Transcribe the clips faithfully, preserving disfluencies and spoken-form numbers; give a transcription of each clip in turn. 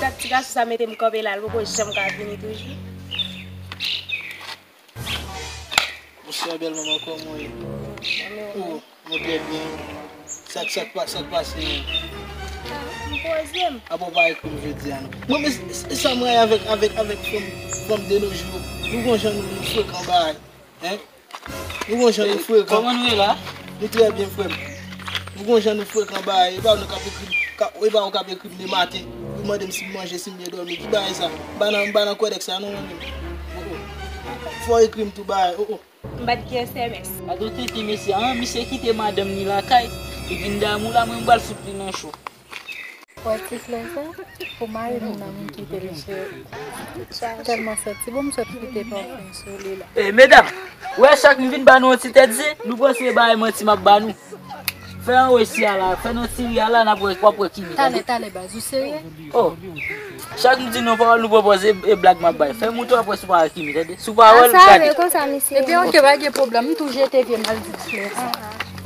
Dat ti gason sa mete m kanpe la, l poko janm ka vini toujou. Bonswa bèl manman, kòman w ye? Mwen trè byen. Sa k sa k pa- sa k pase menm? M poze m. Apa w pa ekri m jodi a non. Mwen men e sa mwen avèk avèk avèk fanm fanm de nos jours. Nou gon jan nou nou frekan bagay. Hein? Nou gon jan nou frekan. Kòman nou ye la? Nou trè byen frè m. Nou gon jan nou frekan bagay. E pa nou k ap ekri m, e pa ou k ap ekri m de maten pou mande m si m manje, si m byen dòmi. Ki bagay sa? M pa nan m pa nan kwè nèg sa non mwen menm. Oh, oh. Fò w ekri m tou bagay. Oh, oh. M pa t gen S M S. Gade w tenten mesye an, misye kite madanm li lakay, li vin damou la, mwen m pral fout li nan cho. Wè ti flè sa, pou mari m nan m kite l cheri. Tèlman santi bon, m sot kite pafen sou li la. E medam, wè chak m vin ba nou yon ti tèt zen, nou panse e bagay manti m ap ba nou. Fè yon wè si a la, fè nou ti ri a la, n ap wè, w ap wè ki li. Talè, talè baz, ou serye? Oh. Chak m di nou pawòl, nou pwopoze e blag m ap bay. Fè m ou tou apre sou pawòl ki mi, tande? Sou pawòl, gade. Ebyen, oke, pa gen pwoblèm. M tou jete vye maldiksyon.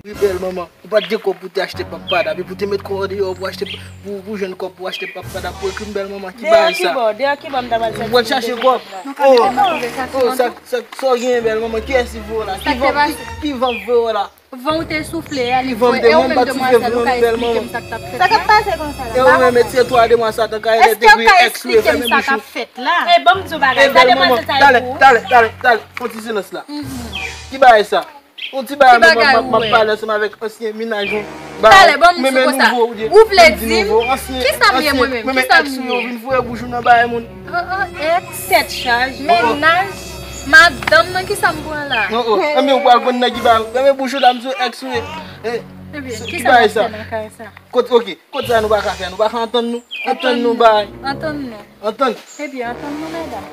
Wi, bèl manman. Ou pa t gen kòb pou te achte pap pada, men pou te met kò w deyò pou achte, pou, pou jwenn kòb pou achte pap pada, pou ekri m bèl manman, ki bagay sa? Deyò ki bò, deyò ki bò m ta pral chache kòb la? Ou pral chache kòb? Oh, oh, sa, sa, sa w genyen bèl manman, kiyès ki voye w la? Ki van, ki, ki van voye w la? Van ou te soufle a, li voye, e ou menm demwazèl, ou ka eksplike m sa k t ap fèt la? Sa k ap pase konsa la? E ou menm, se twa demwazèl sa t ap ka rete gri, èks ou e fèmen bouch ou. Èske w ka eksplike m sa k ap fèt la? E ban m di w bagay, sa demwazèl sa e pou ou? Talè, talè, talè, talè, fè yon ti silans la. Ki bagay sa? Yon ti bagay manman m ap pale ansanm avèk ansyen mennaj ou. Talè, ban m di w konsa. Ou vle di m, kisa m ye mwen menm? Kisa m ye? Vin voye bouch ou nan bagay moun. An, an, èks, tèt chaje, mennaj, madanm nan, kisa m pran la? Oh, oh. Ebyen, ou pral konn nan ki bagay. Fèmen bouch ou la, m di w èks ou ye. Ebyen, kisa m ap fè nan kay sa? Kot, oke, kot sa nou pa ka fè, nou pa ka antann nou? Antann nou bagay. Antann nou. Antann. Ebyen, antann nou, medam.